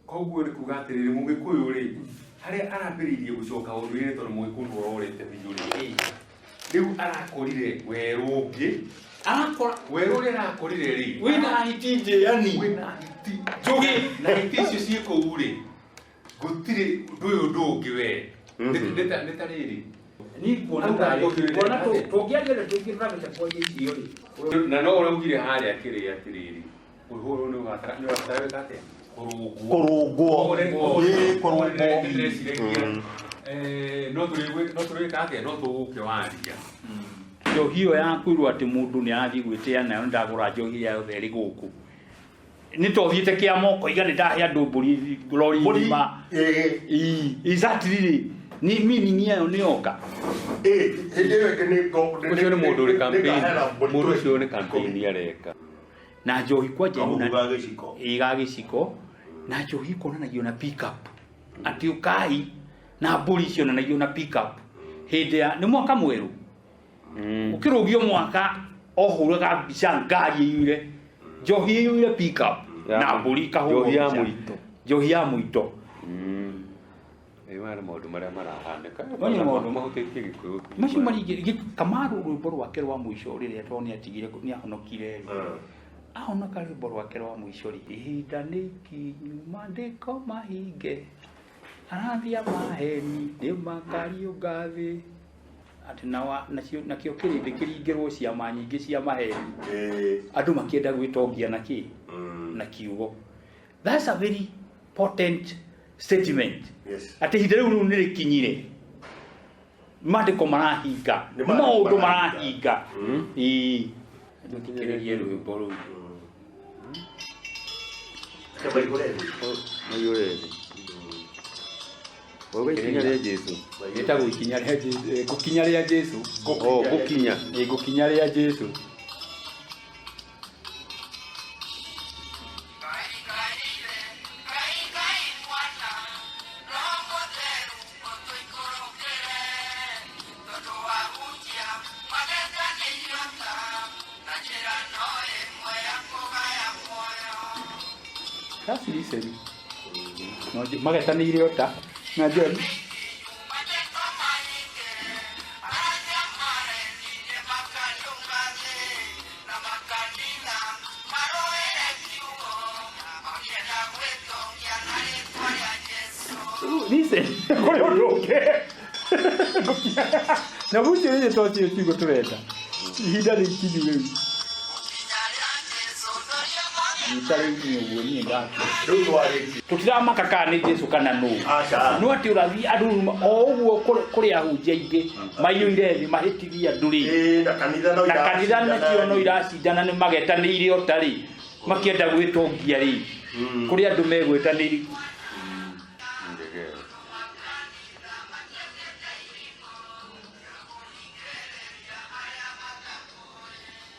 Koguo nĩ kuga atĩrĩrĩ Mũgĩkũyũ rĩ harĩa arambĩrĩirie gũcoka ũndũire tondũ Mũgĩkũyũ nĩ ũrorete biũ rĩ rĩu arakorire werũ ũngĩ Arakora werũ ũrĩa arakorire rĩ wĩna hiti njĩani wĩna hiti njũgĩ na hiti icio ciĩ kũu rĩ gũtirĩ ndũyũ ũndũ ũngĩ we nĩ ta rĩrĩ Niĩ kuona Hau tarĩ ndangĩũkĩrĩria kuona atĩa? tũngĩaria tũngĩramĩca kwaria icio rĩ na no ũraugire harĩa kĩrĩa atĩrĩrĩ ũhoro nĩ ũrabatara nĩ ũrabatara gwĩka atĩa kũrũngwo Kũrũngwo. Ĩĩ, kũrũngwo. Ndĩreciragia no tũrĩka atĩa no tũgũkĩwaria njohi ĩyo ya kwĩrwo atĩ mũndũ nĩ arathiĩ gwĩtĩa nayo nĩ ndagũra njohi ĩrĩa yothe ĩrĩ gũkũ nĩ ta ũthiĩte kĩama ũkoiga nĩ ndahe andũ mbũri rori Mbũri, ng'ima ĩĩ. Ii, exactly rĩ ni meaning yayo nĩ yoka Ĩĩ, hĩndĩ ĩyo ĩngĩ nĩ ngo- nĩ- ũcio nĩ mũndũ ũrĩ nĩ- campaign nĩngahera mbũri mũndũ ũcio nĩ 20. campaign areka na njohi kwanja Kahuhu ĩna- ga gĩciko. ĩ ga gĩciko na njohi ĩkonanagio na pick up atĩ ũkai na mbũri cionanagio na pick up hĩndĩ ya nĩ mwaka mwerũ ũkĩrũgio mwaka ohũraga mbica ngari ĩiyũire njohi ĩiyũire pick up Ya na mbũri ikahũrwo njohi ya mbica. mũito. njohi ya mũito Ĩ maya nĩ maũndũ marĩa marahanĩka Maya nĩ maũndũ. mahutĩtie Gĩkũyũ macio maringĩ Kamaru rwĩmbo rwake rwa mũico rĩrĩa tondũ nĩ atigire nĩ ahonokire rĩ ahonoka rwĩmbo rwake rwa mũico rĩ ihinda nĩ ikinyu maandĩko mahinge arathia maheni nĩ makariũnga thĩ atĩ nacio nakĩo kĩrĩndĩ kĩringĩrwo ciama nyingĩ cia maheni Ĩĩ. andũ makĩenda gwĩtongia na kĩ Mm. na kiugo. That's a very potent statement. Yes. Atĩ ihinda rĩu rĩu nĩ rĩkinyire maandĩko marahinga Nĩ nĩ maandĩko maũndũ marahinga. marahinga. Ĩĩ. Tũthikĩrĩrie rwĩmbo rũu. Reke maihũre thĩ. Maiyũre thĩ. Wauga ikinya rĩa Jesũ. Ĩtagwo ikinya rĩa Jesũ, ngũkinya rĩa Jesũ. Oh, ngũkinya. Ĩ, ngũkinya rĩa Jesũ. That's listen. No, magetanĩire ota na John. Listen, kũrĩ ũndũ ũngĩ. Na mũcio rĩrĩ to cio ciugo tũrenda. Ihinda rĩ ikinyu rĩu. Nyita rĩu niĩ ũguo niĩ ndakua. Rĩu twarĩkia. Tũtiramaka kana nĩ Jesũ kana nũ. Aca. No atĩ ũrathiĩ andũ o ũguo kũrĩ ahunjia aingĩ maiyũire thĩ mahĩtithia andũ rĩ. Ĩĩ, na kanitha no Na kanitha nacio no iracindana. iracindana nĩ magetanĩire ota rĩ. Makĩenda gwĩtongia rĩ. Kũrĩ andũ megwĩtanĩire. Ngegere.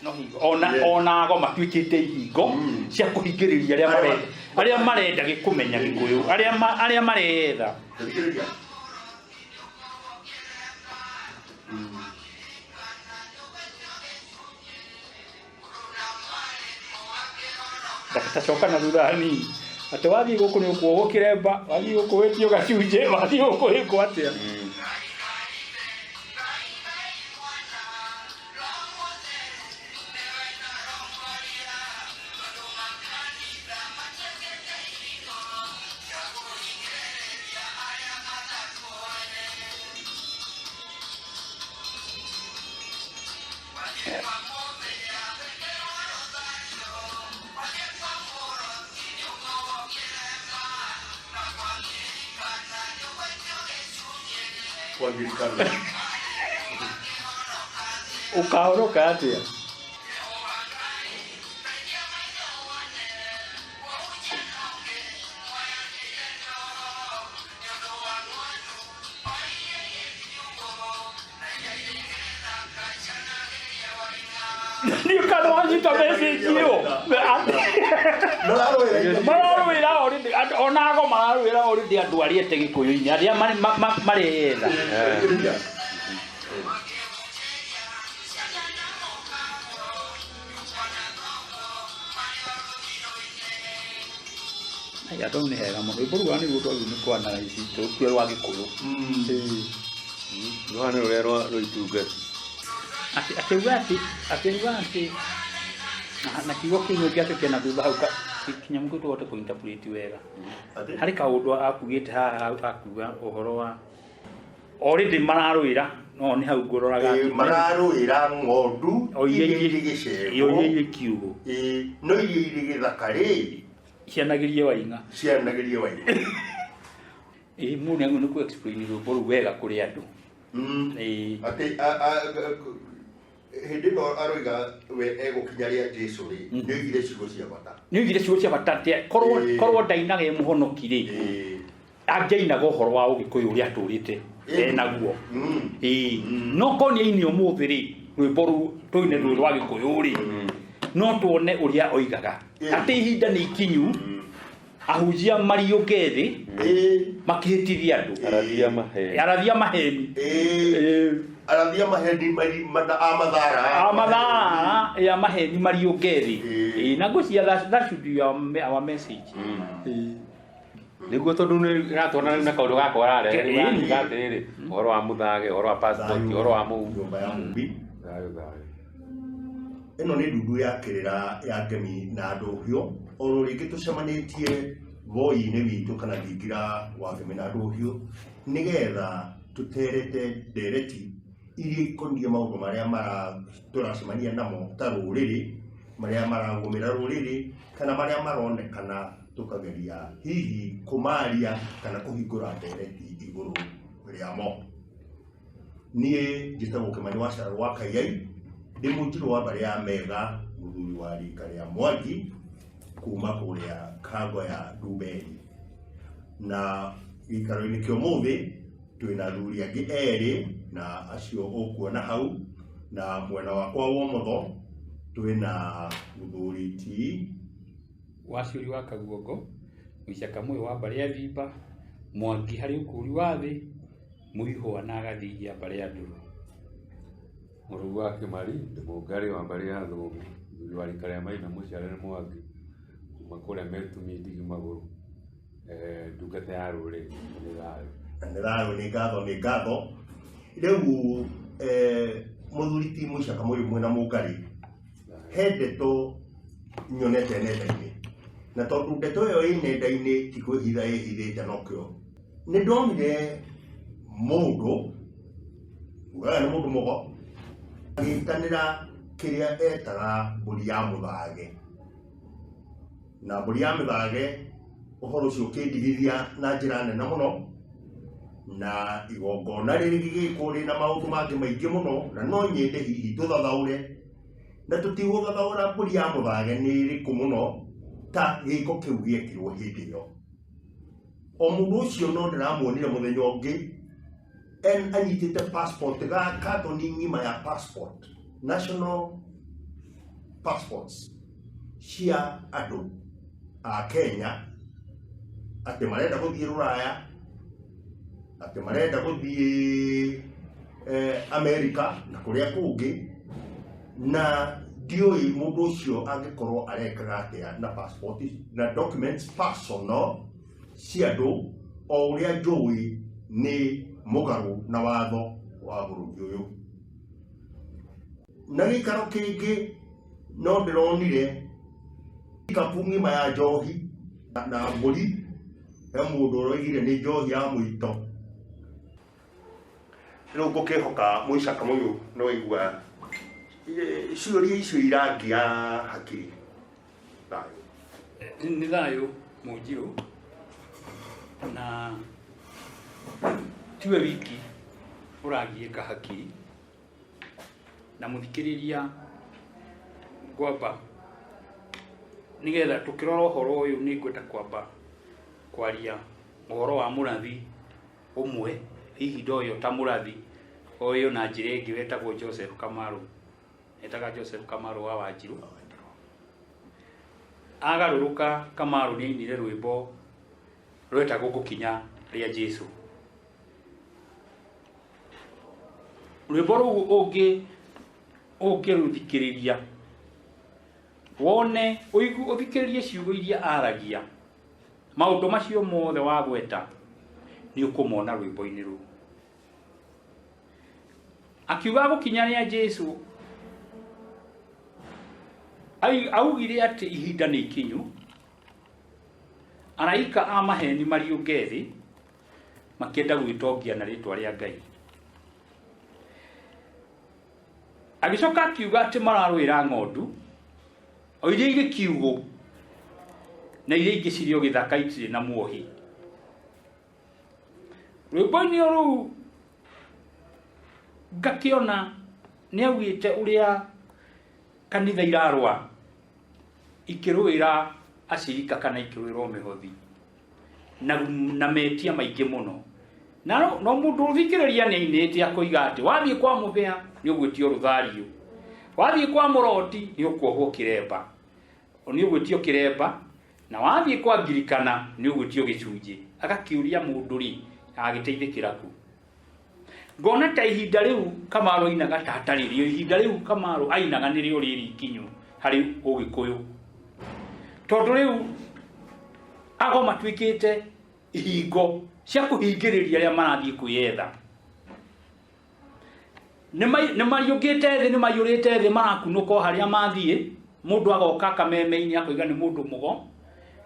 No hingo ona ona ago matuĩkĩte ihingo cia kũhingĩrĩria arĩa marenda arĩa marenda gĩkũmenya Gĩkũyũ arĩa arĩa maretha. Thikĩrĩria. Ndatacoka na thutha hanini atĩ wathiĩ gũkũ nĩ ũkuohwo kĩremba wathiĩ gũkũ wĩtio gacunjĩ wathiĩ gũkũ wĩkwo atĩa. Kwangirikana. Ũkahoroka atĩa? Niĩ kana wanyita message ĩyo Mararũĩra indo. Mararũĩra already ona ago mararũĩra already andũ arĩa ete Gĩkũyũ-inĩ arĩa maretha. Thikĩrĩria. Aya tondũ nĩ hega mũno. Rwĩmbo rũu nĩruo twagĩrĩirwo nĩ kũ-analyse tũrutue rwa Gĩkũyũ. Rũhana rũrĩa rwa itungati. Atĩ akiuga atĩ akiuga atĩ na kiugo kĩu ngĩatũkia na thutha hau kĩnyamũ kĩu tũhote kũ-interpret wega. Atĩ? Harĩ kaũndũ akugĩte haha akuga ũhoro wa already mararũĩra no nĩ hau ngũroraga Ĩĩ, mararũĩra ng'ondu o iria iria irĩ irĩ gĩcegũ o iria irĩ kiugũ Ĩĩ, no iria irĩ gĩthaka rĩ cianagĩrie waing'a. cianagĩrie waing'a. Ĩĩ mũndũ nĩagĩrĩirwo nĩ kũ-explain rwĩmbo rũu wega kũrĩ andũ. Ĩĩ. Atĩ hĩndĩ ĩno aroiga we egũkinya rĩa Jesũ rĩ, nĩ oigire ciugo cia bata. Nĩ oigire ciugo cia bata atĩ korwo ndainaga ĩ mũhonoki rĩ, angĩainaga ũhoro wa ũgĩkũyũ ũrĩa atũrĩte enaguo. Ĩĩ. No korwo nĩ aine ũmũthĩ rĩ, rwĩmbo rũu tũine rwĩ rwa gĩkũyũ rĩ, no tuone ũrĩa oigaga. Atĩ ihinda nĩ ikinyu, ahunjia mariũke thĩ, makĩhĩtithia andũ. Arathia maheni. Arathia maheni. Arathia maheni a mathara. A mathara ya maheni mariũke thĩ. Ĩĩ, na ngwĩciria that should be our message. Ĩĩ. Nĩguo tondũ nĩ ĩratwana rĩu na kaũndũ gakwa ũrarehe rĩu gakiuga atĩrĩrĩ, ũhoro wa mũthage, ũhoro wa passport, ũhoro wa mũhu. Nyũmba ya mũmbi. Thayũ thayũ. Ĩno nĩ ndundu ya kĩrĩra ya ngemi na ndũhiũ. Oro rĩngĩ tũcemanĩtie voi-inĩ witũ kana thingira wa ngemi na ndũhiũ nĩgetha tũterete ndereti iria ikoniĩ maũndũ marĩa tũracemania namo ta rũrĩrĩ, marĩa maragũmĩra rũrĩrĩ kana marĩa maronekana tũkageria hihi kũmaria kana kũhingũra ndereti igũrũ rĩamo. Niĩ njĩtagwo Kĩmani wa Carũ wa Kaiyai, ndĩ mũnjirũ wa mbarĩ ya Mega, mũthuri wa rika rĩa Mwangi kuma kũrĩa Kango ya Ndumberi. Na gĩikaro-inĩ kĩa ũmũthĩ twĩna athuri angĩ erĩ na acio ũkuona hau, na mwena wakwa wa ũmotho twĩna mũthuri T Waciũri wa Kaguongo, Mũicaka Mũyũ wa mbarĩ ya Thimba, Mwangi harĩ ũkũri wa thĩ, Mũihwa na Gathingia mbarĩ ya Ndũrũ. Mũrũu wa Kĩmari, ndĩ Mũngarĩ wa mbarĩ ya Thũng'ũ, mũthuri wa rika rĩa Maina mũciare nĩ Mwangi, kuma kũrĩa Metumi Ndigi Magũrũ, ndungata ya rũrĩrĩ, nĩ thayũ. Na nĩ thayũ, nĩ ngatho, nĩ ngatho. Rĩu mũthuri ti Mũicaka Mũyũ mwena Mũngarĩ, he ndeto nyonete nenda-inĩ, na tondũ ndeto ĩyo ĩ nenda-inĩ ti kwĩhitha ĩhithĩte nokĩo, nĩ ndonire mũndũ, ugaga nĩ mũndũ mũgo, agĩtanĩra kĩrĩa etaga mbũri ya mũthage. Na mbũri ya mũthage ũhoro ũcio ũkĩndigithia na njĩra nene mũno, na igongona rĩrĩ gĩgĩkwo rĩna maũndũ mangĩ maingĩ mũno, na no nyende hihi tũthathaũre, na tũtigũthathaũra mbũri ya mũthage nĩ ĩrĩkũ mũno ta gĩko kĩu gĩekirwo hĩndĩ ĩyo. O mũndũ ũcio no ndĩramuonire mũthenya ũngĩ anyitĩte passport ga katoni ng'ima ya passport, national passports cia andũ a Kenya, atĩ marenda gũthiĩ Rũraya, atĩ marenda gũthiĩ Amerika na kũrĩa kũngĩ, na ndiũĩ mũndũ ũcio angĩkorwo arekaga atĩa na passport na documents personal cia andũ, o ũrĩa njũĩ nĩ mũgarũ na watho wa bũrũri ũyũ. Na gĩikaro kĩngĩ no ndĩronire ikabu ng'ima ya njohi na mbũri, he mũndũ ũroigire nĩ njohi ya mũito. Rĩu ngũkĩhoka Mũicaka Mũyũ no aigua ciũria icio irangia hakiri. Thayũ. Nĩ thayũ Mũnjirũ, na tiwe wiki ũragiĩka hakiri, na mũthikĩrĩria ngwamba nĩgetha tũkĩrora ũhoro ũyũ nĩ ngwenda kwamba kwaria ũhoro wa mũrathi ũmwe, hihi ndoyo ta mũrathi oyo na njĩra ĩngĩ wetagwo Joseph Kamaru. Etaga Joseph Kamaru wa Wanjiru. Agarũrũka Kamaru nĩ ainire rwĩmbo rwetagwo Ngũkinya rĩa Jesũ. Rwĩmbo rũu ũngĩrũthikĩrĩria wone ũthikĩrĩrie ciugo iria aragia Maũndũ macio mothe wagweta nĩ ũkũmona rwĩmbo-inĩ rũu. Akiuga gũkinya rĩa Jesu augire atĩ ihinda nĩ ikinyu, araika a maheni mariũnge thĩ makĩenda gwĩtongia na rĩtwa rĩa Ngai. Agĩcoka akiuga atĩ mararũĩra ng'ondu o iria irĩ kiugũ na iria ingĩ cirĩ o gĩthaka itirĩ na muohi. Rwĩmbo-inĩ o rũu ngakĩona nĩ augĩte ũrĩa kanitha irarũa ikĩrũĩra acirika kana ikĩrũĩra mĩhothi na metia maingĩ mũno. Na no mũndũ ũthikĩrĩria nĩ ainĩte akoiga atĩ wathiĩ kwa mũbĩa nĩ ũgwĩtio rũthario, wathiĩ kwa mũroti nĩ ũkuohwo kĩremba, nĩ ũgwĩtio kĩremba, na wathiĩ kwa ngirikana nĩ ũgwĩtio gĩcunjĩ. Agakĩũria mũndũ rĩ agĩteithĩkĩra kũ? Ngona ta ihinda rĩu Kamaru ainaga ta hatarĩ rĩo, ihinda rĩu Kamaru ainaga nĩrĩo rĩrĩ ikinyu harĩ Ũgĩkũyũ, tondũ rĩu ago matuĩkĩte ihingo cia kũhingĩrĩria arĩa marathiĩ kwĩyetha. Nĩ mariũkĩte thĩ, nĩ maiyũrĩte thĩ, marakunũka o harĩa mathiĩ. Mũndũ agoka kameme-inĩ akoiga nĩ mũndũ mũgo,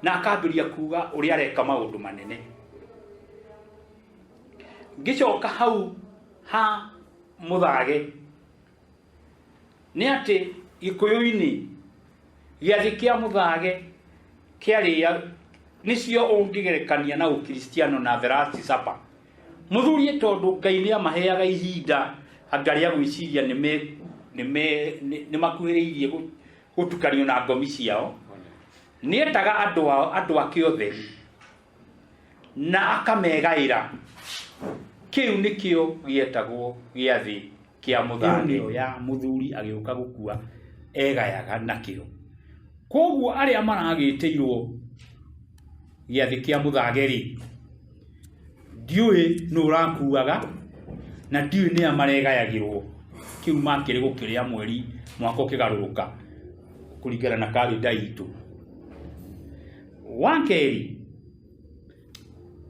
na akambĩrĩria kuga ũrĩa areka maũndũ manene. Ngĩcoka hau ha Mũthage, nĩ atĩ Gĩkũyũ-inĩ gĩathĩ kĩa Mũthage kĩarĩa nĩcio ũngĩgerekania na Ũkristiano na the last supper. Mũthuri tondũ Ngai nĩ amaheaga ihinda anga rĩa gwĩciria nĩ makuhĩrĩirie gũtukanio na ngomi ciao, nĩ etaga andũ ake othe na akamegaĩra. Kĩu nĩkĩo gĩetagwo gĩathĩ kĩa Mũthage. Ĩyo ya mũthuri agĩũka gũkua egayaga nakĩo. Koguo arĩa maragĩtĩirwo gĩathĩ kĩa Mũthage rĩ, ndiũĩ nũ ũrakuaga na ndiũĩ nĩa maregayagĩrwo. Kĩu makĩrĩ gũkĩrĩa mweri mwaka ũkĩgarũrũka kũringana na karenda itũ. Wa kerĩ,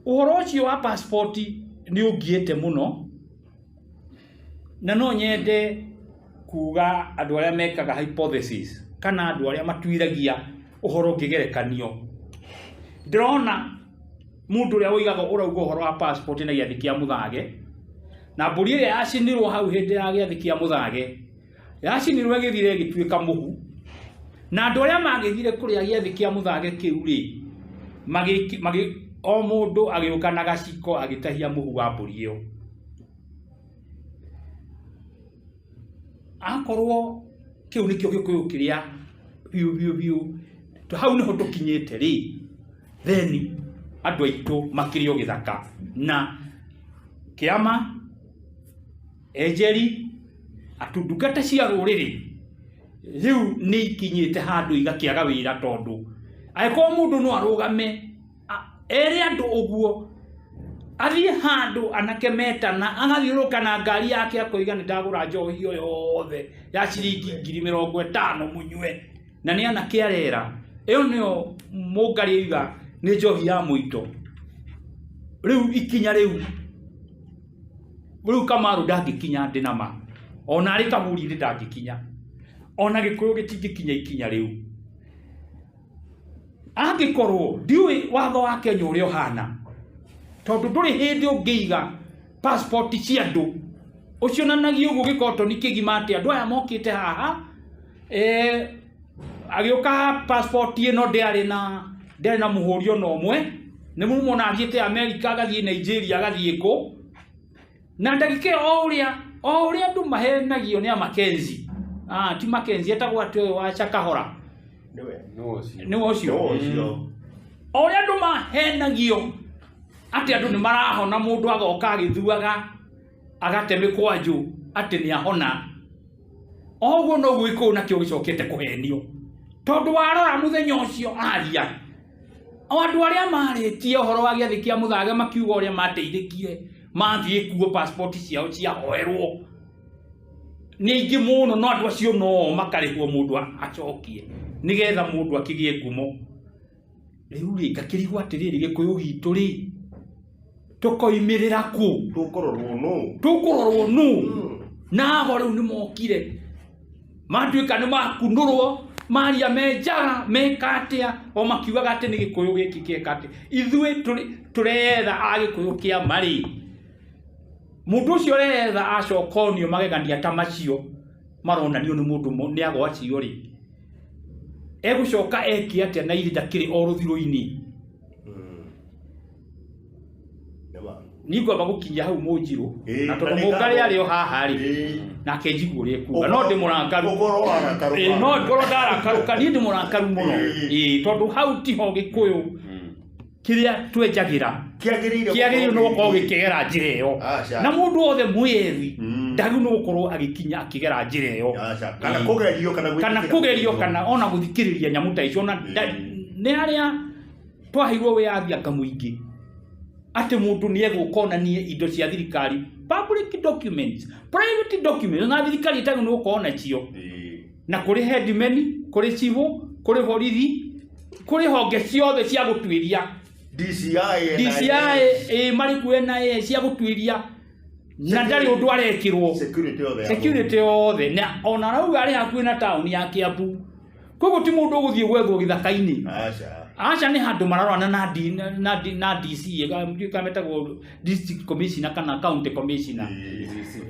ũhoro ũcio wa passport nĩ ũngiĩte mũno, na no nyende kuga andũ arĩa mekaga hypothesis kana andũ arĩa matuiragia ũhoro ũngĩgerekanio. Ndĩrona mũndũ ũrĩa ũigaga ũrauga ũhoro wa passport na gĩathĩ kĩa Mũthage, na mbũri ĩrĩa yacinirwo hau hĩndĩ ya gĩathĩ kĩa Mũthage, yacinirwo ĩgĩthira ĩgĩtuĩka mũhu. Na andũ arĩa magĩthire kũrĩa gĩathĩ kĩa Mũthage kĩu rĩ, o mũndũ agĩũka na gaciko agĩtahia mũhu wa mbũri ĩyo. Akorwo kĩu nĩkĩo Gĩkũyũ kĩrĩa biũ biũ biũ, hau nĩho tũkinyĩte rĩ, then andũ aitũ makĩrĩ o gĩthaka. Na kĩama, enjeri, ndungata cia rũrĩrĩ rĩu nĩ ikinyĩte handũ igakĩaga wĩra, tondũ angĩkorwo mũndũ no arũgame ere andũ ũguo, athiĩ handũ anake metana, agathiũrũrũka na ngari yake akoiga nĩ ndagũra njohi ĩyo yothe ya ciringi 50,000 mũnyue, na nĩ anake arera. Ĩyo nĩyo Mũngarĩ oiga nĩ njohi ya mũito. Rĩu ikinya rĩu, rĩu Kamaru ndangĩkinya ndĩ na ma, ona arĩ kaburi-inĩ ndangĩkinya, ona Gĩkũyũ gĩtingĩkinya ikinya rĩu. Angĩkorwo ndiũĩ watho wa Kenya ũrĩa ũhana, tondũ ndũrĩ hĩndĩ ũngĩiga passport cia andũ ũcionanagie ũguo gĩkotoni kĩgima atĩ andũ aya mokĩte haha, agĩũka passport ĩno ndĩarĩ na mũhũri ona ũmwe, nĩ mũmona athiĩte America, agathiĩ Nigeria, agathiĩ kũ, na ndagĩka ĩyo o ũrĩa andũ mahenagio nĩ a Mackenzie. Ti Mackenzie, etagwo atĩ ũyũ wa Shakahola. Nĩwe ũcio. O ũrĩa andũ mahenagio atĩ andũ nĩ marahona, mũndũ agoka agĩthuaga agate mĩkwanjũ atĩ nĩ ahona, o ũguo noguo Gĩkũyũ nakĩo gĩcokete kũhenio, tondũ warora mũthenya ũcio aria, o andũ arĩa marĩtie ũhoro wa gĩathĩ kĩa Mũthage makiuga ũrĩa mateithĩkire mathiĩ kuo passport ciao ciahoerwo nĩ aingĩ mũno, no andũ acio no makarĩhwo mũndũ acokie nĩgetha mũndũ akĩgĩe ngumo. Rĩu rĩ, ngakĩrigwo atĩrĩrĩ, Gĩkũyũ gitũ rĩ, tũkoimĩrĩra kũ? Tũkũrorwo nũ? Tũkũrorwo nũ? Nago rĩu nĩ mokire matuĩka nĩ makunũrwo, maria me njaga meka atĩa, o makiugaga atĩ nĩ Gĩkũyũ gĩkĩ kĩeka atĩ. Ithuĩ tũretha a Gĩkũyũ kĩa marĩ. Mũndũ ũcio ũretha acoka onio magegania ta macio maronanio nĩ mũndũ nĩ ago acio rĩ, egũcoka eke atĩa na ithe ndakĩrĩ o rũthirũ-inĩ? Niĩ ngwamba gũkinyia hau Mũnjirũ, na tondũ Mũngarĩ arĩ o haha rĩ, nake njigue ũrĩa ekuga. No ndĩ mũrakaru. Ũkorwo warakarũka. Ĩĩ, no ngorwo ndarakarũka, niĩ ndĩ mũrakaru mũno. Ĩĩ, tondũ hau tiho Gĩkũyũ kĩrĩa twenjagĩra kĩagĩrĩire kĩagĩrĩirwo nĩ gũkorwo gĩkĩgera njĩra ĩyo. Aca. Na mũndũ wothe mwĩthi ndagĩrĩirwo nĩ gũkorwo agĩkinya akĩgera njĩra ĩyo. Aca. Kana kũgerio kana kana gwĩtĩkĩra. kũgerio kana ona gũthikĩrĩria nyamũ ta icio. Ona nĩ arĩa twaheirwo wĩyathi anga mũingĩ atĩ mũndũ nĩ egũka onanie indo cia thirikari, public documents, private documents, na thirikari ĩtagĩrĩirwo nĩ gũkorwo nacio. Na kũrĩ headmen, kũrĩ civil, kũrĩ borithi, kũrĩ honge ciothe cia gũtuĩria. DCI, DCI, ĩ, marĩ kuo NIS cia gũtuĩria, na ndarĩ ũndũ arekĩrwo. Security yothe ya Security yothe, na ona arauga arĩ hakuhĩ na taũni ya Kiambu, koguo ti mũndũ ũgũthiĩ gwethwo gĩthaka-inĩ. Aca. Aca, nĩ handũ mararorana na D, na D, na DC, ndiũĩ kana metagwo district commissioner kana county commissioner.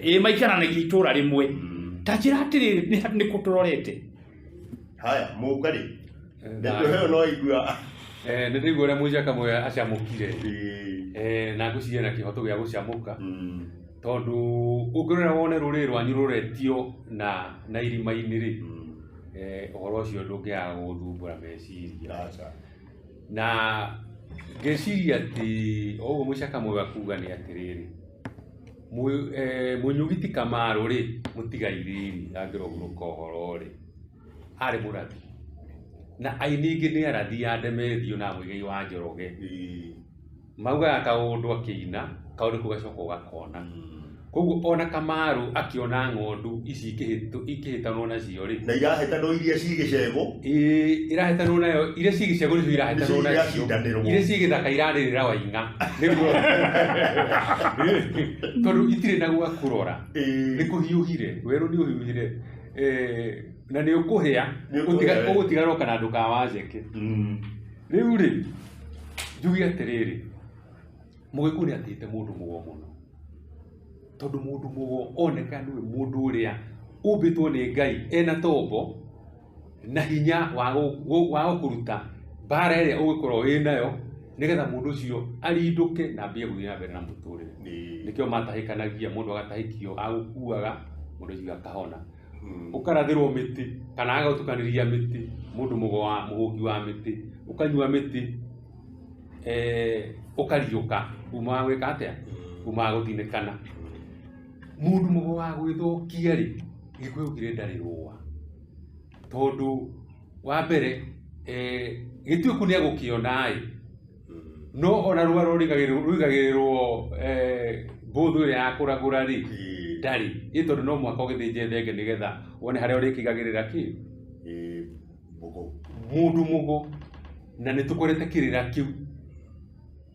Ĩ, maikaranagia itũra rĩmwe. Ta njĩra atĩrĩrĩ, nĩ kũ tũrorete? Haya, Mũngarĩ, ndeto ĩyo no igua. Nĩ ndĩigua ũrĩa Mũica Kamwe acamũkire. Na ngwĩciria na kĩhoto gĩa gũcamũka, tondũ ũngĩrora wone rũrĩrĩ rwanyu rũretio na irima-inĩ rĩ, ũhoro ũcio ndũngĩaga gũgũthumbũra meciria. Aca. Na ngeciria atĩ o ũguo Mũica Kamwe akuga nĩ atĩrĩrĩ, Mũnyugi ti Kamaru rĩ, mũtigairĩ angĩrohurũka ũhoro rĩ, arĩ mũrathi. Na aini aingĩ nĩ arathi ya Ndemethio na Mũigai wa Njoroge. Maugaga kaũndũ akĩina, kaũndũ kau gacoka ũgakona. Koguo ona Kamaru akĩona ng'ondu ici ikĩhĩtanwo nacio rĩ, Na irahĩtanwo iria ci gĩcegũ. Ĩĩ, irahĩtanwo nayo, iria ci gĩcegũ nĩcio irahĩtanwo Nĩcio nacio. iracindanĩrwo. Iria ci gĩthaka irarĩrĩra waing'a. Nĩguo. Tondũ itirĩ na gwa kũrora. Nĩ kũhiũhire, werũ nĩ ũhiũhire. Na nĩ ũkũhĩa, Nĩ ũkũhĩa, we. ũgũtigara kana ndũkawaceke. Rĩu rĩ, njuge atĩrĩrĩ, Mũgĩkũyũ nĩ atĩĩte mũndũ mũgo mũno. Tondũ mũndũ mũgo oneka nĩwe mũndũ ũrĩa ũmbĩtwo nĩ Ngai ena tombo na hinya wa gũkũruta mbara ĩrĩa ũngĩkorwo wĩnayo, nĩgetha mũndũ ũcio arindũke na ambie gũthiĩ na mbere na mũtũrĩre. Nĩkĩo matahĩkanagia, mũndũ agatahĩkio agũkuaga, mũndũ ũcio akahona. Ũkarathĩrwo mĩtĩ kana agagũtukanĩria mĩtĩ, mũndũ mũgo wa mũhũngi wa mĩtĩ, ũkanyua mĩtĩ, ũkariũka kuma wa gwĩka atĩa? Kuma wa gũthinĩkana. Mũndũ mũgo wa gwĩthũkia rĩ, Gĩkũyũ kĩrĩ ndarĩ rũa. Tondũ wa mbere, gĩtuĩku nĩ egũkĩona ĩ, no ona rũa rũigagĩrĩrwo mbũthũ ĩrĩa ya kũragũra rĩ, ndarĩ. Ĩ tondũ no mũhaka ũgĩthĩnje thenge nĩgetha wone harĩa ũrĩkĩigagĩrĩra kĩ? Mũndũ mũgo, na nĩ tũkorete kĩrĩra kĩu,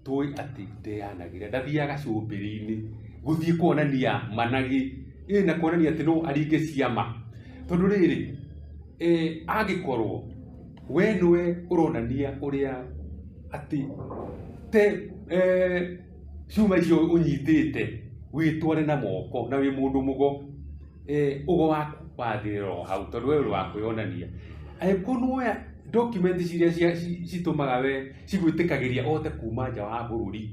tũĩ atĩ ndeanagĩra, ndathiaga gacũmbĩrĩ-inĩ gũthiĩ kuonania managĩ, ĩ na kuonania atĩ no aringe ciama. Tondũ rĩrĩ, angĩkorwo we nĩwe ũronania ũrĩa atĩ te cuma icio ũnyitĩte wĩtware na moko na wĩ mũndũ mũgo, ũgo waku wathirĩra o hau tondũ we ũrĩ wa kwĩyonania. Angĩkorwo nĩwoya document iria citũmaga we cigwĩtĩkagĩria ũhote kuma nja wa bũrũri,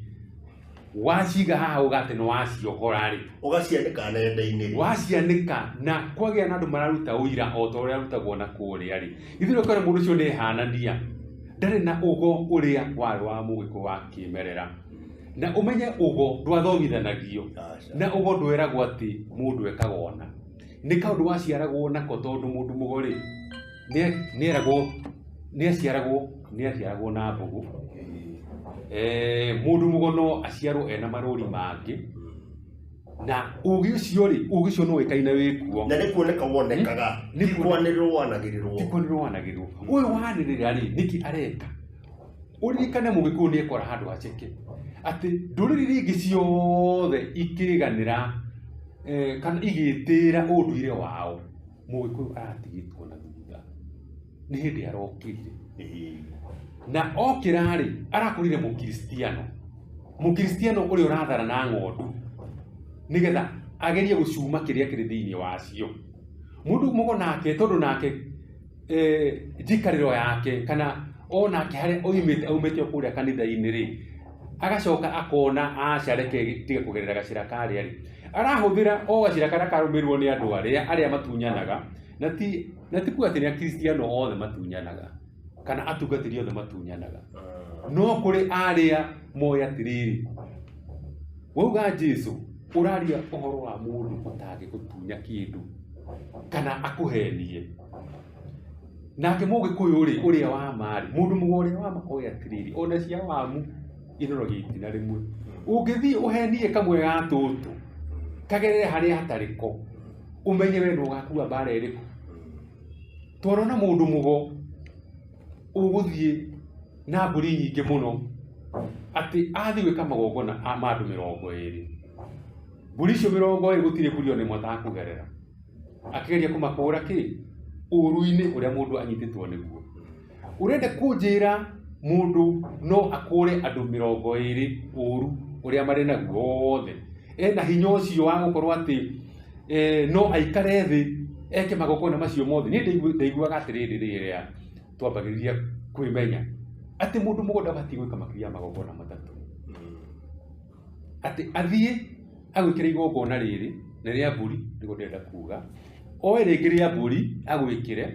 waciga haha uga atĩ nĩ waciohora rĩ, Ũgacianĩka nenda-inĩ. Wacianĩka na kwagĩa na andũ mararuta ũira o ta ũrĩa arutagwo na kũrĩa rĩ, ithuĩ ũkora mũndũ ũcio nĩ ehanania, ndarĩ na ũgo ũrĩa warĩ wa Mũgĩkũyũ wa kĩmerera. Na ũmenye ũgo ndwathomithanagio. Aca. Na ũgo ndweragwo atĩ mũndũ ekaga ũna. Nĩ kaũndũ waciaragwo nako, tondũ mũndũ mũgo rĩ, nĩeragwo, nĩaciaragwo na mbũgũ. Mũndũ mũgo no aciarwo ena marũri mangĩ. Na ũgĩ ũcio rĩ, ũgĩ ũcio no ũĩkaine wĩkuo. Na nĩ kuoneka wonekaga. Nĩ Ti kwanĩrĩrwo wanagĩrĩrwo. Ti kwanĩrĩrwo wanagĩrĩrwo. Ũyũ wanĩrĩra rĩ, nĩkĩ areka? Ũririkane Mũgĩkũyũ nĩ ekora handũ haceke atĩ ndũrĩrĩ iria ingĩ ciothe ikĩganĩra kana igĩtĩĩra ũndũire wao, Mũgĩkũyũ aratigĩtwo na thutha. Nĩ hĩndĩ arokĩrire. Na okĩra rĩ, arakorire Mũkristiano. Mũkristiano ũrĩa ũrathara na ng'ondu nĩgetha agerie gũcuma kĩrĩa kĩrĩ thĩinĩ wacio. Mũndũ mũgo nake tondũ nake njikarĩro yake kana onake harĩa oimĩte aumĩte o kũrĩa kanitha-inĩ rĩ, agacoka akona aca reke tige kũgerera gacĩra karĩa rĩ, arahũthĩra o gacĩra karĩa karũmĩrĩirwo nĩ andũ arĩa matunyanaga, na ti kuga atĩ nĩ akristiano othe matunyanaga kana atungatĩri othe matunyanaga, no kũrĩ arĩa moĩ atĩrĩrĩ, wauga Jesu ũraria ũhoro wa mũndũ ũtangĩgũtunya kĩndũ kana akũhenie. Nake Mũgĩkũyũ rĩ, ũrĩa wa ma rĩ, mũndũ mũgo ũrĩa wa ma oĩ atĩrĩrĩ, ona cia wamu inoragia itina rĩmwe. Ũngĩthiĩ ũhenie kamwe ga tũtũ kagerere harĩa hatarĩ ko, ũmenye we nĩ ũgakua mbara ĩrĩkũ. Twarona mũndũ mũgo ũgũthiĩ na mbũri nyingĩ mũno atĩ athiĩ gwĩka magongona ma andũ 20, mbũri icio 20 gũtirĩ mbũri ona ĩmwe atakũgerera, akĩgeria kũmakũra kĩ ũru-inĩ ũrĩa mũndũ anyitĩtwo nĩguo. Ũrenda kũnjĩra mũndũ no akũre andũ 20 ũru ũrĩa marĩ naguo wothe, ena hinya ũcio wa gũkorwo atĩ no aikare thĩ eke magongona macio mothe. Niĩ ndaiguaga atĩrĩrĩ rĩrĩa twambagĩrĩria kwĩmenya atĩ mũndũ mũgo ndabatiĩ gwĩka makĩria ya magongona matatũ, atĩ athiĩ agwĩkĩre igongona rĩrĩ nĩ rĩa mbũri, nĩguo ndĩrenda kuga, oe rĩngĩ rĩa mbũri agwĩkĩre,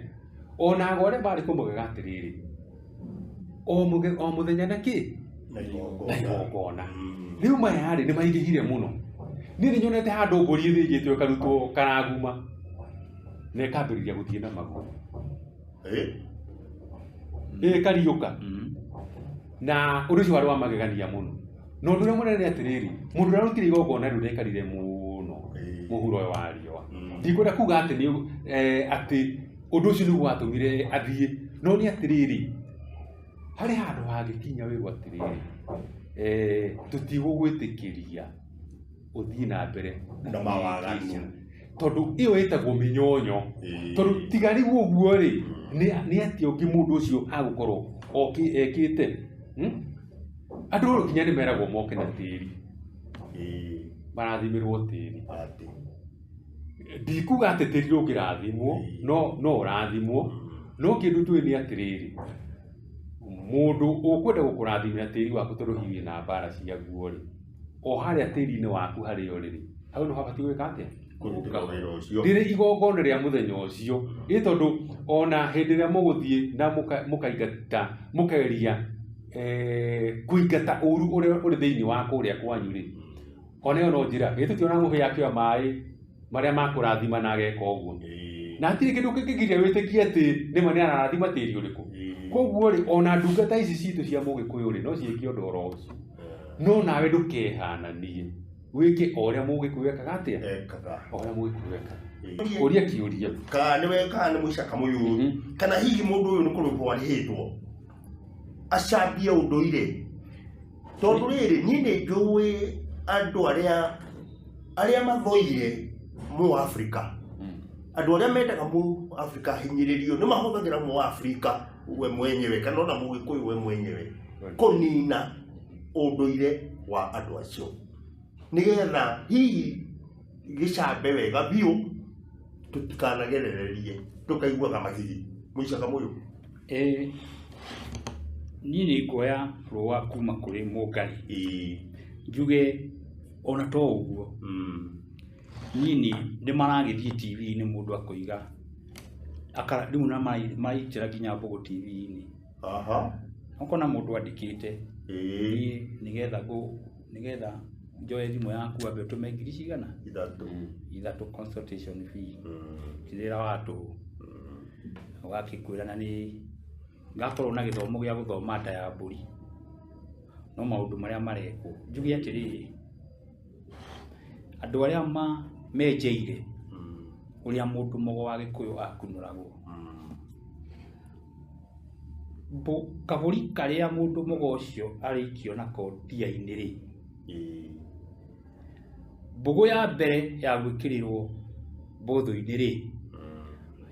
ona ago arĩa marĩ kũmũgega atĩrĩrĩ, o mũthenya na kĩ na igongona. Rĩu maya rĩ nĩ maingĩhire mũno. Niĩ nĩ nyonete handũ mbũri ĩthĩnjĩtwo ĩkarutwo karaguma na ĩkambĩrĩria gũthiĩ na magũrũ, ĩkariũka, na ũndũ ũcio warĩ wa magegania mũno. Na ũndũ ũrĩa mũnene nĩ atĩrĩrĩ, mũndũ ũrĩa arutire igongona rĩu ndaikarire mũno mũhuro ũyũ wa riũa. Ndikwenda kuga atĩ nĩ atĩ ũndũ ũcio nĩguo watũmire athiĩ, no nĩ atĩrĩrĩ, harĩ handũ hangĩkinya wĩrwo atĩrĩrĩ, tũtigũgwĩtĩkĩria ũthiĩ na mbere na mawaganu, tondũ ĩyo ĩtagwo mĩnyonyo. Tondũ tiga rĩu ũguo rĩ, nĩ atĩa ũngĩ mũndũ ũcio agũkorwo ekĩte? Andũ nginya nĩ meragwo moke na tĩri, marathimĩrwo tĩri. Ndikuga atĩ tĩri ndũngĩrathimwo, no ũrathimwo, no kĩndũ tũĩ nĩ atĩrĩrĩ, mũndũ ũkwenda gũkũrathimĩra tĩri waku tondũ hihi wĩna mbara ciaguo rĩ, o harĩa tĩri-inĩ waku harĩa ũrĩ rĩ, hau nĩho habatiĩ gwĩka atĩa? Rĩrĩ igongona rĩa mũthenya ũcio, ĩ tondũ ona hĩndĩ ĩrĩa mũgũthiĩ na mũkaingata, mũkageria kũingata ũru ũrĩa ũrĩ thĩinĩ wa kũrĩa kwanyu rĩ, ona ĩyo no njĩra. Ĩ tũtiona mũhĩa akĩoya maĩ marĩa makũrathima na ageka ũguo, na hatirĩ kĩndũ kĩngĩgiria wĩtĩkie atĩ nĩma nĩ ararathima tĩri ũrĩkũ. Koguo rĩ, ona ndungata ici citũ cia Mũgĩkũyũ rĩ, no ciĩke ũndũ oro ũcio, no nawe ndũkehananie, wĩke o ũrĩa Mũgĩkũyũ ekaga atĩa, o ũrĩa Mũgĩkũyũ ekaga. Ũria kĩũria kana nĩwe kana nĩ Mũica Kamũyũ, kana hihi mũndũ ũyũ nĩ kũrĩhwo arĩhĩtwo acambie ũndũire. Tondũ rĩrĩ, niĩ nĩ njũĩ andũ arĩa mathoire Mũafrika, andũ arĩa mendaga Mũafrika ahinyĩrĩrio nĩ mahũthagĩra Mũafrika we mwenyewe kana ona Mũgĩkũyũ we mwenyewe kũnina ũndũire wa andũ acio, nĩgetha hihi gĩcambe wega biũ tũtikanagerererie tũkaiguaga magigi. Mũica Kamũyũ. Niĩ nĩ nguoya rũa kuma kũrĩ Mũngarĩ, njuge ona to ũguo, niĩ nĩ maragĩthiĩ TV-inĩ mũndũ akoiga, rĩu na maraitĩra nginya mbũgũ TV-inĩ. Ũkona mũndũ andĩkĩte, niĩ nĩgetha njoe thimũ yaku ambe ũtũme ngiri cigana? 3 consultation fee. Ti wĩra wa tũhũ. Ũgakĩkwĩra na nĩ ngakorwo na gĩthomo gĩa gũthoma nda ya mbũri, no maũndũ marĩa marekwo. Njuge atĩrĩrĩ, andũ arĩa menjeire ũrĩa mũndũ mũgo wa Gĩkũyũ akunũragwo, Kabũri karĩa mũndũ mũgo ũcio arĩikio nako ndia-inĩ rĩ, mbũgũ ya mbere ya gwĩkĩrĩrwo mbũthũ-inĩ rĩ,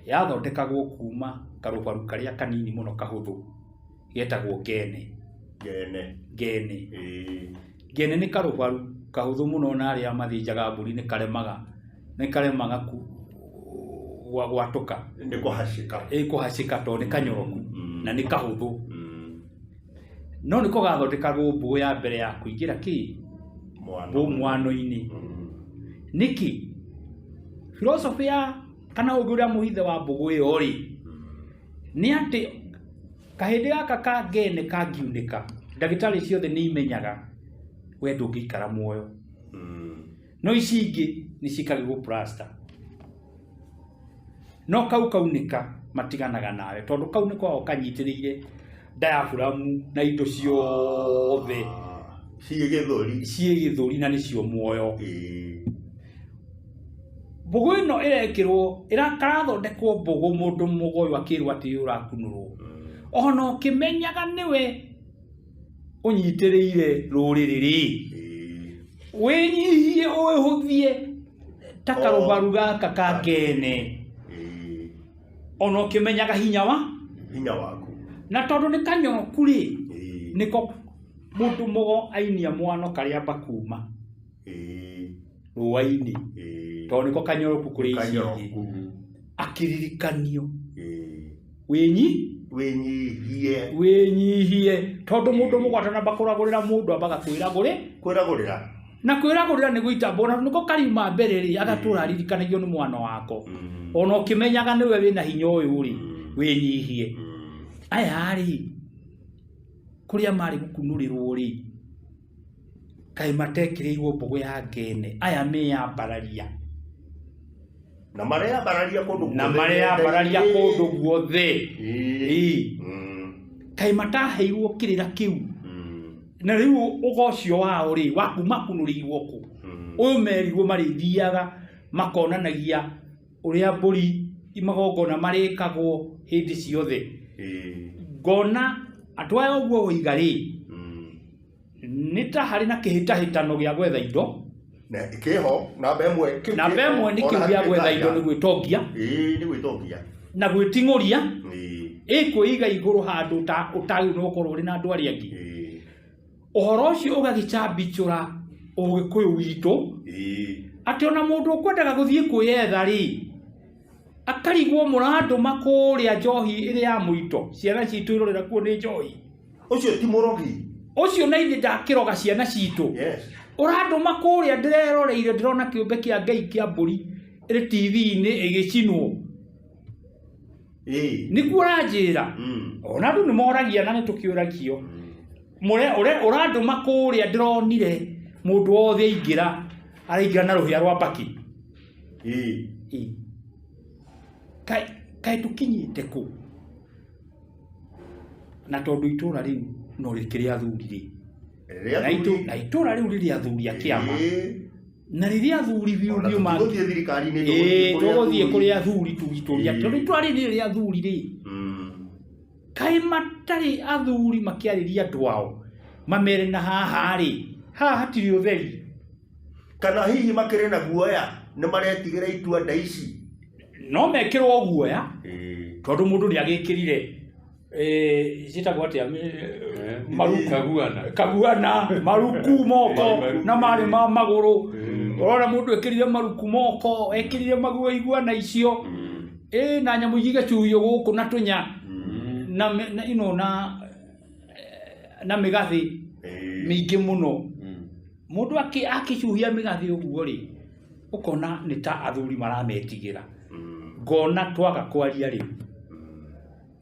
yathondekagwo kuma karũbaru karĩa kanini mũno kahũthũ getagwo ngene. Ngene. Ngene. Ngene nĩ karũbaru kahũthũ mũno na arĩa mathĩnjaga mbũri nĩ karemaga, nĩ karemaga gwatũka. Nĩ kũhacĩka. Ĩ kũhacĩka tondũ nĩ kanyoroku na nĩ kahũthũ. No nĩko gathondekagwo mbũgũ ya mbere ya kũingĩra kĩ? Mwano-inĩ. Nĩkĩ? Philosophy ya kana ũgĩ ũrĩa mũhithe wa mbũgũ ĩyo rĩ, nĩ atĩ kahĩndĩ gaka ka ngene kangiunĩka, ndagĩtarĩ ciothe nĩ imenyaga we ndũngĩikara muoyo. No ici ingĩ nĩ ciĩkagĩrwo plaster. No kau kaunĩka matiganaga nawe tondũ kau nĩ koragwo kanyitĩrĩire diaphragm na indo ciothe ciĩ gĩthũri, ciĩ gĩthũri na nĩcio muoyo. Mbũgũ ĩno ĩrekĩrwo, karathondekwo mbũgũ mũndũ mũgo ũyũ akĩrwo atĩ ũrakunũrwo. Ona ũkĩmenyaga nĩwe ũnyitĩrĩire rũrĩrĩ rĩ, wĩnyihie wĩhũthie ta karũbaru gaka ka ngene. Ona ũkĩmenyaga hinya wa hinya waku. Na tondũ nĩ kanyoroku rĩ, nĩko mũndũ mũgo ainia mwano karĩamba kuma rũa-inĩ. Tondũ nĩko kanyoroku kũrĩ ici ingĩ. Akĩririkanio. Wĩnyihie. Wĩnyihie. Tondũ mũndũ mũgo atanamba kũragũrĩra mũndũ ambaga kwĩragũrĩ. Kwĩragũrĩra. Na kwĩragũrĩra nĩ gũitambwo, na nĩko kariuma mbere rĩ, agatũra aririkanagio nĩ mwana wako. Ona ũkĩmenyaga nĩwe wĩna hinya ũyũ rĩ, wĩnyihie. Aya rĩ, kũrĩa marĩ gũkunũrĩrwo rĩ, kaĩ matekĩrĩirwo mbũgũ ya ngene, aya meyambararia. Na mareyambararia kũndũ guothe. Na mareyambararia kũndũ guothe. Kaĩ mataheirwo kĩrĩra kĩu. Na rĩu ũgo ũcio wao rĩ, wa kuma kunũrĩirwo kũ? Ũyũ merirwo marĩthiaga makonanagia ũrĩa mbũri magongona marĩkagwo hĩndĩ ciothe. Ngona andũ aya ũguo woiga rĩ, nĩ ta harĩ na kĩhĩtahĩtano gĩa gwetha indo. Na kĩho, namba ĩmwe kĩu Namba ĩmwe nĩ kĩu gĩa gwetha indo nĩ gwĩtongia. Nĩ gwĩtongia. Na gwĩting'ũria. Ĩ kwĩiga igũrũ handũ ta ũtagĩrĩirwo nĩ gũkorwo ũrĩ na andũ arĩa angĩ. Ũhoro ũcio ũgagĩcambichũra ũgĩkũyũ witũ. Atĩ ona mũndũ ũkwendaga gũthiĩ kwĩyetha rĩ, akarigwo mũrandũma kũrĩa njohi ĩrĩa ya mũito, ciana citũ irorera kuo nĩ njohi. Ũcio ti mũrogi. Ũcio na ithe ndakĩroga ciana citũ. Ũrandũma kũrĩa ndĩreroreire ndĩrona kĩũmbe kĩa Ngai kĩa mbũri ĩrĩ TV-inĩ ĩgĩcinwo. Nĩguo ũranjĩra. Ona andũ nĩ moragia na nĩ tũkĩũragio. Ũrandũma kũrĩa ndĩronire mũndũ wothe aingĩra, araingĩra na rũhĩa rwa mbakĩ. Kaĩ tũkinyĩte kũ? Na tondũ itũra rĩu no rĩkĩrĩ athuri rĩ. Na itũra rĩu rĩrĩ athuri a kĩama. Na rĩrĩa athuri biũ biũ ma Tũgũthiĩ thirikari-inĩ, tũgũthiĩ kũrĩ athuri tugitũria. Tondũ itũra rĩrĩ rĩrĩ athuri rĩ. Kaĩ matarĩ athuri makĩarĩria andũ ao mamere na haha rĩ, haha hatirĩ ũtheri. Kana hihi makĩrĩ na guoya nĩ maretigĩra itua nda ici. No mekĩrwo guoya tondũ mũndũ nĩ agĩkĩrire ciĩtagwo atĩa? Maruku. Kaguana. Kaguana, maruku moko na marĩ ma magũrũ. Ũrona mũndũ ekĩrire maruku moko, ekĩrire maguo iguana icio. Na nyamũ ingĩ igacuhio gũkũ na tũnya. Na na ino na na mĩgathĩ mĩingĩ mũno. Mũndũ akĩcuhia mĩgathĩ ũguo rĩ, ũkona nĩ ta athuri marametigĩra. Ngona twaga kwaria rĩ,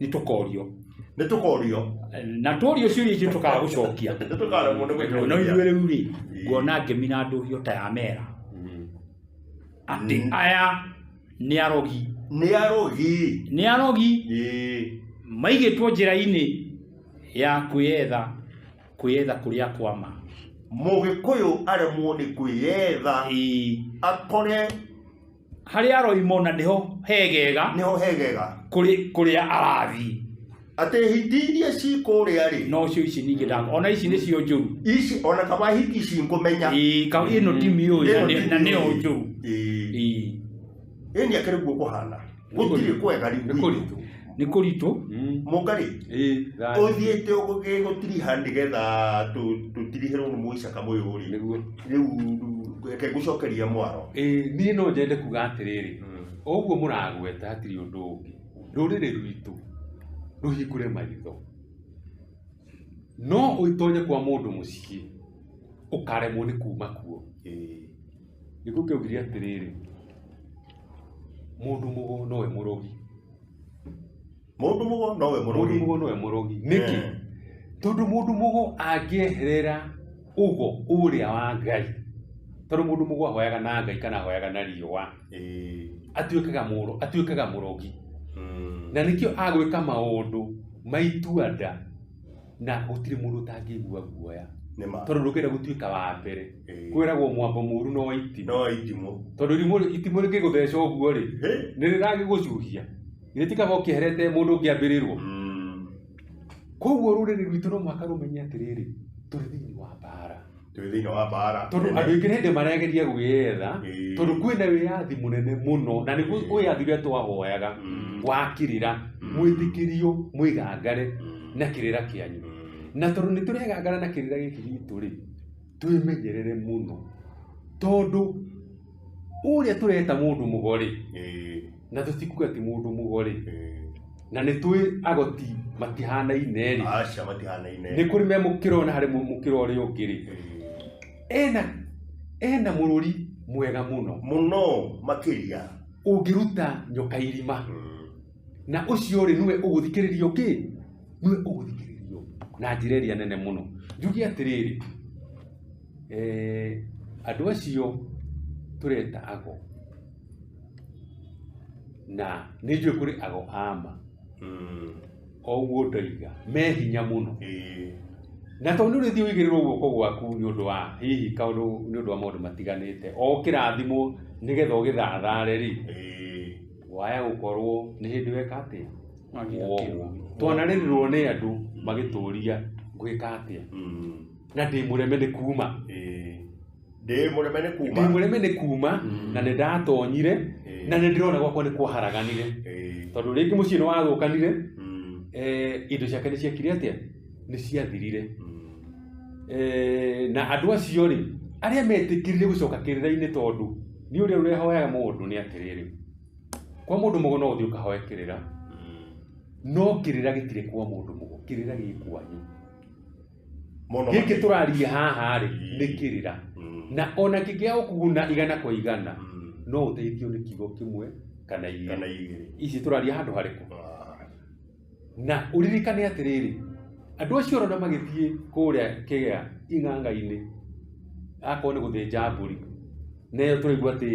nĩ tũkorio. Nĩ tũkorio. Na tworio ciũria icio tũkaga gũcokia. Nĩ tũkaremwo nĩ gũcokia. No ithuĩ rĩu rĩ, ngona ngemi na ndũhio ta ya mera. Atĩ aya nĩ arogi. Nĩ arogi. Nĩ arogi. Maigĩtwo njĩra-inĩ ya kwĩyetha, kwĩyetha kũrĩa kwa ma. Mũgĩkũyũ aremwo nĩ kwĩyetha. Akore Harĩa aroimwo na nĩho hegega. Nĩho hegega. Kũrĩ kũrĩa arathiĩ. Atĩ hiti iria ci kũrĩa rĩ No cio ici ningĩ nda ona ici nĩcio njũru. Ici ona kaba hiti ici ngũmenya. Ĩĩ, ĩno ndimi ũyũ Ĩno na ndimi nĩyo ũyũ. njũru. Ĩĩ. Ĩĩ. Ĩni akĩrĩ guo kũhana gũtirĩ kwega rĩu Nĩ gwitũ. kũritũ. Nĩ kũritũ. Mũngarĩ Ĩĩ, thayũ. ũthiĩte gũtiriha nĩgetha tũtirihĩrwo nĩ mũica kamũyũ rĩ Nĩguo. Rĩu reke ngũcokeria mwaro. Ĩĩ, niĩ no nyende kuga atĩrĩrĩ, o ũguo mũragweta hatirĩ ũndũ ũngĩ. Rũrĩrĩ rwitũ rũhingũre maitho. No ũtonye kwa mũndũ mũciĩ ũkaremwo nĩ kuma kuo. Ĩĩ. Nĩguo kĩaugire atĩrĩrĩ, mũndũ mũgo nowe mũrogi. Mũndũ mũgo nowe Mũndũ mũrogi. mũgo nowe mũrogi. Nĩkĩ? Eh. Tondũ mũndũ mũgo angĩeherera ũgo ũrĩa wa Ngai, tondũ mũndũ mũgo ahoyaga na Ngai kana ahoyaga na riũa, Ĩĩ. atuĩkaga mũrogi. Na nĩkĩo agwĩka maũndũ maitua nda na gũtirĩ mũndũ ũtangĩigua guoya. Nĩ ma. Tondũ ndũngĩenda gũtuĩka wa mbere. Ĩĩ. Kwĩragwo mwambo mũru no itimũ. No itimũ. Tondũ itimũ rĩngĩgũtheca ũguo rĩ, Hĩ. nĩ rĩragĩgũcuhia. Githĩ ti kaba ũkĩeherete mũndũ ũngĩambĩrĩrwo? Koguo rũrĩrĩ rwitũ no mũhaka rũmenye atĩrĩrĩ, tũrĩ thĩinĩ wa mbara. Twĩ thĩinĩ wa mbara. Tondũ andũ aingĩ nĩ hĩndĩ maregeria gwĩetha, Ĩĩ. tondũ kwĩna wĩyathi mũnene mũno, na nĩguo wĩyathi ũrĩa twahoyaga wa kĩrĩra, mwĩtĩkĩrio, mwĩgangare na kĩrĩra kĩanyu. Na tondũ nĩ tũregangara na kĩrĩra gĩkĩ gitũ rĩ, twĩmenyerere mũno. Tondũ ũrĩa tũreta mũndũ mũgo rĩ, Ĩĩ. na tũtikuga ti mũndũ mũgo rĩ, Ĩĩ. na nĩ twĩ agoti matihanaine rĩ. Aca matihanaine. Nĩ kũrĩ me mũkĩro na harĩ mũkĩro ũrĩa ũngĩ rĩ. Ĩĩ. Ena mũrũri mwega mũno. Mũno makĩria. Ũngĩruta nyoka irima. Na ũcio rĩ nĩwe ũgũthikĩrĩrio kĩ? Nĩwe ũgũthikĩrĩrio na njĩra ĩrĩa nene mũno. Njuge atĩrĩrĩ, andũ acio tũreta ago. Na nĩ njũĩ kũrĩ ago a ma. O ũguo ndoiga, me hinya mũno. Ĩĩ. Na tondũ nĩ ũrĩthiĩ ũigĩrĩrwo guoko gwaku nĩ ũndũ wa hihi kaũndũ, nĩ ũndũ wa maũndũ matiganĩte, o ũkĩrathimwo nĩgetha ũgĩthathare rĩ, Ĩĩ. waya gũkorwo nĩ hĩndĩ weka atĩa? Wagira Woguo. kĩrumi. Twanarĩrĩrwo nĩ andũ magĩtũria ngwĩka atĩa? Na ndĩ mũreme nĩ kuma. Ĩĩ. Ndĩ mũreme nĩ kuma. Ndĩ mũreme nĩ kuma, na nĩ ndatonyire, Ĩĩ. na nĩ ndĩrona gwakwa nĩ kwaharaganire. Ĩĩ. Tondũ rĩngĩ mũciĩ nĩ wathũkanire, indo ciake nĩ ciekire atĩa? Nĩ ciathirire. Na andũ acio rĩ, arĩa metĩkĩrire gũcoka kĩrĩra-inĩ tondũ nĩ ũrĩa ũrehoyaga mũndũ nĩ atĩrĩrĩ, kwa mũndũ mũgo no ũthiĩ ũkahoe kĩrĩra, no kĩrĩra gĩtirĩ kwa mũndũ mũgo, kĩrĩra gĩ kwanyu. Mũno Gĩkĩ makĩria. tũraria haha rĩ, nĩ kĩrĩra. Na ona kĩngĩaga gũkũguna igana kwa igana, no ũteithio nĩ kiugo kĩmwe kana igĩrĩ. Kana igĩrĩ. Ici tũraria handũ harĩkũ? Na ũririkane atĩrĩrĩ, andũ acio ũrona magĩthiĩ kũrĩa kĩgĩa ing'ang'a-inĩ, akorwo nĩ gũthĩnja mbũri, na ĩyo tũraigua atĩ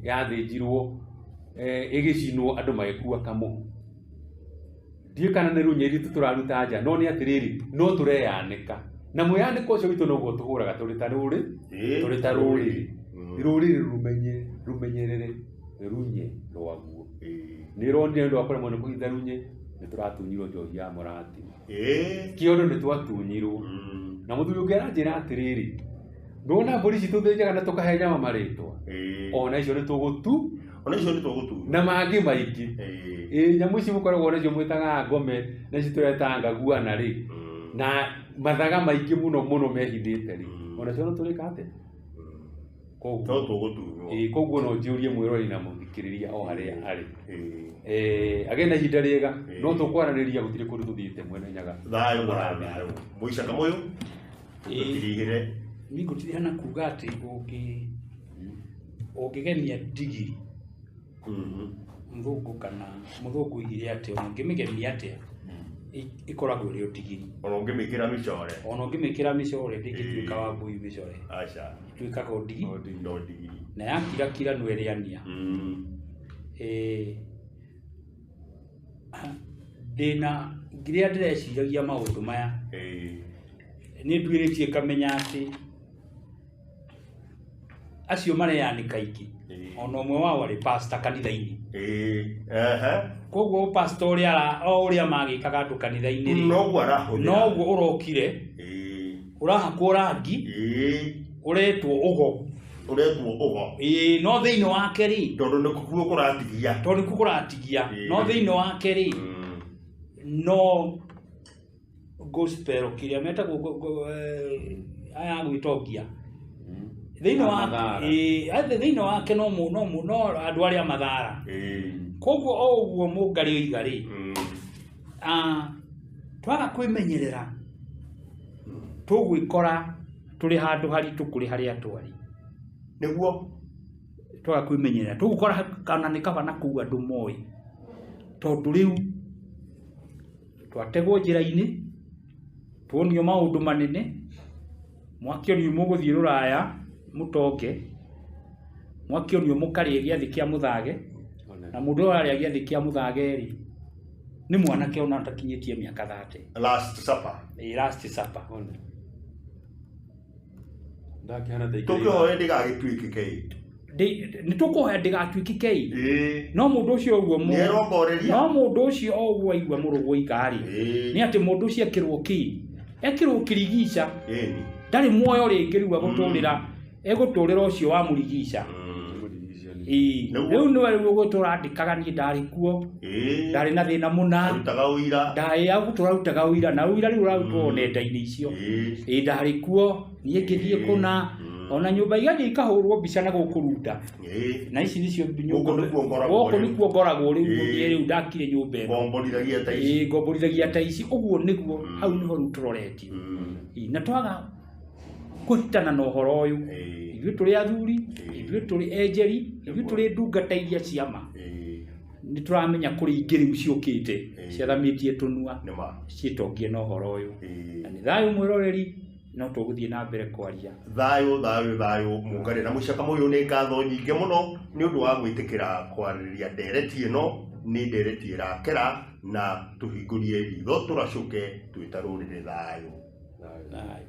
yathĩnjirwo, ĩgĩcinwo andũ magĩkua kamũhu. Ndiũĩ kana nĩ rũnyeri tũraruta nja, no nĩ atĩrĩrĩ, no tũreyanĩka. Na mwĩyanĩko ũcio witũ noguo tũhũraga tũrĩ ta rũrĩ, tũrĩ ta rũrĩrĩ. Rũrĩrĩ rũmenyerere runye rwaguo. Nĩ ũronire nĩ ũndũ wa kũremwo nĩ kũhitha runye, nĩ tũratunyirwo njohi ya mũrati. Kĩondo nĩ twatunyirwo. Na mũthuri ũngĩ aranjĩra atĩrĩrĩ, ndũona mbũri ici tũthĩnjaga na tũkahe nyama marĩtwa? Ona icio nĩ tũgũtu. Ona icio nĩ tũgũtu. Na mangĩ maingĩ. Ĩĩ, nyamũ ici mũkoragwo nacio mwĩtaga ngome, na ici tũreta ngaguana rĩ. Na mathaga maingĩ mũno mũno mehithĩte rĩ. Ona cio no tũrĩka atĩa? Koguo No tũgũtunywo. Ĩĩ, koguo no njũrie mwĩroreri na mũthikĩrĩria o harĩa arĩ. Ĩĩ. Agĩe na ihinda rĩega, Ĩĩ. no tũkwaranĩria gũtirĩ kũndũ tũthiĩte mwene Nyaga. Thayũ, thayũ, thayũ. Mũica Kamũyũ, tũtirihĩre. Niĩ ngũtirĩha na kuga atĩ ũngĩgemia ndigiri mũthũngũ kana mũthũngũ oigire atĩ ona ũngĩmĩgemia atĩa, ĩkoragwo ĩrĩ o ndigiri. Ona ũngĩmĩkĩra mĩcore. Ona ũngĩmĩkĩra mĩcore ndĩngĩtuĩka wa mbui mĩcore. Aca. Ĩtuĩkaga o ndigiri. O ndigiri. No ndigiri. Na yakirakira no ĩrĩania. Ndĩna rĩrĩa ndĩreciragia maũndũ maya, nĩ nduĩrĩtie ngamenya atĩ Acio mareanĩka aingĩ. Ĩĩ. Ona ũmwe wao arĩ pastor kanitha-inĩ. Ĩĩ, ehe. Koguo pastor ũrĩa o ũrĩa magĩkaga andũ kanitha-inĩ rĩ, Noguo arahũthĩra. noguo ũrokire, Ĩĩ. ũrahakwo rangi, Ĩĩ. ũretwo ũgo. Ũretwo ũgo. Ĩĩ, no thĩinĩ wake rĩ, Tondũ nĩ kuo kũratigia. tondũ nĩkuo kũratigia, Ĩĩ. no thĩinĩ wake rĩ, Mm. no gospel kĩrĩa metagwo aya a gwĩtongia. Thĩinĩ wa Mathara. ĩĩ, thĩinĩ wake no no no andũ arĩa mathara. Ĩĩ. Koguo o ũguo Mũngarĩ oiga rĩ, Mm. twaga kwĩmenyerera tũgwĩkora tũrĩ handũ haritũ kũrĩ harĩa twarĩ. Nĩguo. Twaga kwĩmenyerera tũgũkora kana nĩ kaba na kũu andũ moĩ, tondũ rĩu twategwo njĩra-inĩ, tuonio maũndũ manene, mwakĩonio mũgũthiĩ rũraya mũtonge, mwakĩonio mũkarĩe gĩathĩ kĩa mũthage, na mũndũ ũyũ ũrarĩa gĩathĩ kĩa mũthage rĩ, nĩ mwanake ona atakinyĩtie mĩaka 30. Last supper. Ĩ, last supper. Ndakĩhana ta Tũkĩhoe ndĩgagĩtuĩkĩke ĩ. Nĩ tũkũhoya ndĩgatuĩkĩke ĩ. Ĩĩ. No mũndũ ũcio ũguo Nĩerongoreria. no mũndũ ũcio o ũguo aigua mũrũgũ oiga rĩ, Ĩĩ. nĩ atĩ mũndũ ũcio ekĩrwo kĩ? Ekĩrwo kĩrigica. Ĩni. Ndarĩ muoyo rĩngĩ rĩu egũtũrĩra, egũtũrĩra ũcio wa mũrigica. Ĩĩ. Nĩguo. Rĩu nĩwe rĩu ũgũtũra andĩkaga niĩ ndarĩ kuo, Ĩĩ. ndarĩ na thĩna mũna. Arutaga ũira. Ndarĩ agũtũra arutaga ũira, na ũira rĩu ũrarutwo nenda-inĩ icio. Ĩĩ. Ĩĩ, ndarĩ kuo, niĩ ngĩthiĩ kũna, ona nyũmba igathiĩ ikahũrwo mbica na gũkũ runda. Ĩĩ. Na ici nĩcio Gũkũ nĩkuo ngoragwo gũkũ rĩu. nĩkuo ngoragwo rĩu, Ĩĩ. niĩ rĩu ndakire nyũmba ĩno. Ngomborithagia ta ici. Ĩĩ, ngomborithagia ta ici. Ũguo nĩguo hau nĩho rĩu tũroretio. Ĩĩ, na twaga kũhitana na ũhoro ũyũ, Ĩĩ. ithuĩ tũrĩ athuri, Ĩĩ. ithuĩ tũrĩ enjeri, ithuĩ tũrĩ ndungata iria cia ma. Ĩĩ. Nĩ tũramenya kũrĩ ingĩ rĩu ciũkĩte, Ĩĩ. ciathamĩtie tũnua, Nĩ ma. ciĩtongie na ũhoro ũyũ. Ĩĩ. Na nĩ thayũ mwĩroreri, no tũgũthiĩ na mbere kwaria. Thayũ, thayũ, thayũ Mũngarĩ na Mũicaka Mũyũ, nĩ ngatho nyingĩ mũno nĩ ũndũ wa gwĩtĩkĩra kwarĩrĩria ndereti ĩno. Nĩ ndereti ĩrakera na tũhingũrie ritho tũracũke twĩ ta rũrĩrĩ. Thayũ. Thayũ. Thayũ.